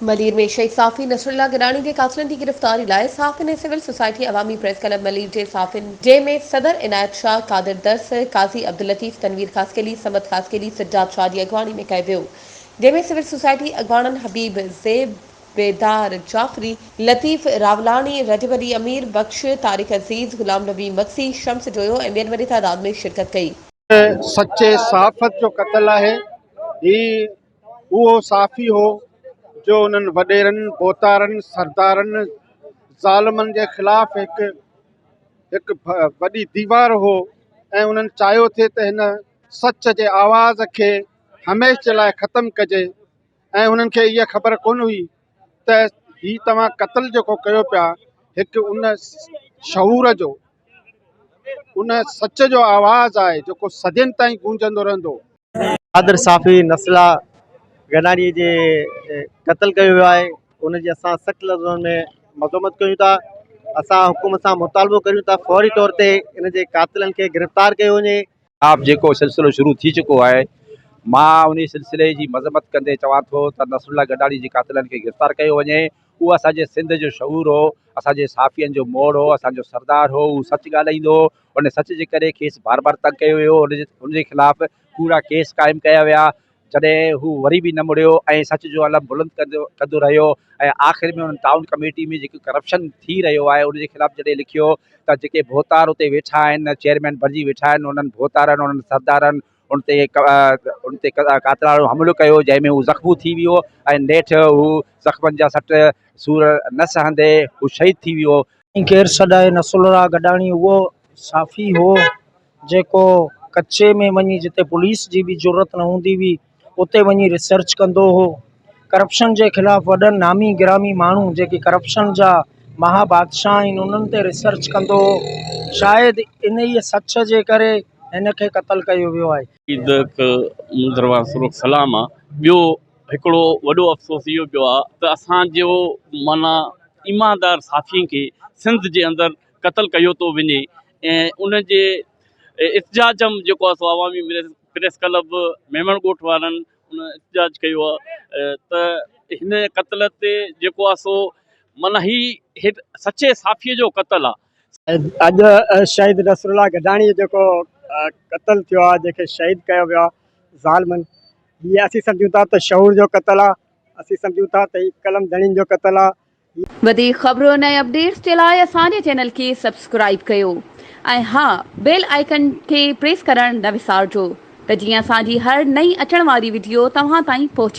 ملير ۾ شهيد صحافي نصرالله گڏاڻي جي قاتلن جي گرفتاري لاء صحافين ۽ سول سوسائٽي عوامي پريس ڪلب ملير جي صحافين جنهن ۾ صدر عنايت شاهه، قادر درس، قاضي عبداللطيف، تنوير خاصخيلي، صمد خاصخيلي، سجاد شاهه جي اڳواڻي ۾ ڪيو ويو جنهن ۾ سول سوسائٽي اڳواڻن حبيب زيب، بيدار جعفري، لطيف راولاڻي، رجب علي امير بخش، طارق عزيز، غلام نبي مگسي، شمس جويو ۽ ٻين وڏي تعداد ۾ شرڪت ڪئي. سچي صحافت جو قتل آهي هي اهو صحافي هو جو انهن وڏيرن، ڀوتارن، سردارن، ظالمن جي خلاف هڪ هڪ وڏي ديوار هو ۽ انهن چاهيو ٿي ته هن سچ جي آواز کي هميشھ جي لاء ختم ڪجي ۽ انهن کي اها خبر ڪونه هئي ته هي توهان قتل جيڪو ڪيو پيا هڪ ان شعور جو ان سچ جو آواز آهي جيڪو صدين تائين گونجندو رهندو. قادر صحافي نسلا گڏاڻي جي قتل ڪيو ويو آهي ان جي اسان سخت لفظن ۾ مذمت ڪيون ٿا اسان حڪومت سان مطالبو ڪريون ٿا فوري طور تي ان جي قاتلن کي گرفتار ڪيو وڃي. خلاف جيڪو سلسلو شروع ٿي چڪو آهي مان انهي سلسلي جي مذمت ڪندي چوان ٿو ته نصرالله گڏاڻي جي قاتلن کي گرفتار ڪيو وڃي اهو اسان جي سنڌ جو شعور هو، اسان جي صحافين جو موڙ هو، اسان جو سردار هو، هو سچ ڳالهائيندو هو، ان سچ جي ڪري کيس بار بار تنگ ڪيو ويو، ان جي خلاف ڪوڙا ڪيس قائم ڪيا ويا، جڏهن هو وري به نه مڙيو ۽ سچ جو علم بلند ڪندو ڪندو رهيو ۽ آخر ۾ ان ٽائون ڪميٽي ۾ جيڪو ڪرپشن ٿي رهيو آهي ان جي خلاف جڏهن لکيو ته جيڪي ڀوتار اتي ويٺا آهن چيئرمين بڻجي ويٺا آهن انهن ڀوتارن انهن سردارن ان تي ان تي قاتلاڻو حملو ڪيو جنهن ۾ هو زخمون ٿي ويو ۽ نيٺ هو زخمن جا سٽ سور نه سهندي هو شهيد ٿي ويو. ڪير سڏائي نصرالله گڏاڻي اهو صحافي هو جيڪو ڪچي ۾ وڃي جتي پوليس جي به جرئت نه هوندي هئي اتي وڃي ريسرچ ڪندو هو ڪرپشن جي خلاف وڏن نامي گرامي ماڻهو جيڪي ڪرپشن جا مها بادشاهه آهن انهن تي ريسرچ ڪندو هو شايد انهيء سچ جي ڪري هن کي قتل ڪيو ويو آهي. عيد دربار سرخ سلام آ ٻيو هڪڙو وڏو افسوس اهو پيو آ ته اسان جو معنيٰ ايماندار صحافين کي سنڌ جي اندر قتل ڪيو ٿو وڃي ۽ ان جي احتجاج جيڪو آ سو عوامي پريس ڪلب ميمڻ ڳوٺ وارن ان احتجاج ڪيو آ ته هن قتل تي جيڪو آ سو معنيٰ هي هڪ سچي صحافي جو قتل آ. اڄ شهيد نصرالله گڏاڻي جو جيڪو قتل ٿيو آ جنهن کي شهيد ڪيو ويو آ ظالمن هي اسين سمجهون ٿا ته شعور جو قتل آ اسين سمجهون ٿا ته هي قلم ڌڻين جو قتل آ. وڌيڪ خبرن ۽ اپڊيٽس جي لاء اسان جي چينل کي سبسڪرائيب ڪيو ۽ ها بيل آئيڪن کي پريس ڪرڻ نه وسارجو ته جيئن اسان جي هر نئين اچڻ واري وڊيو توهان تائين پهچي.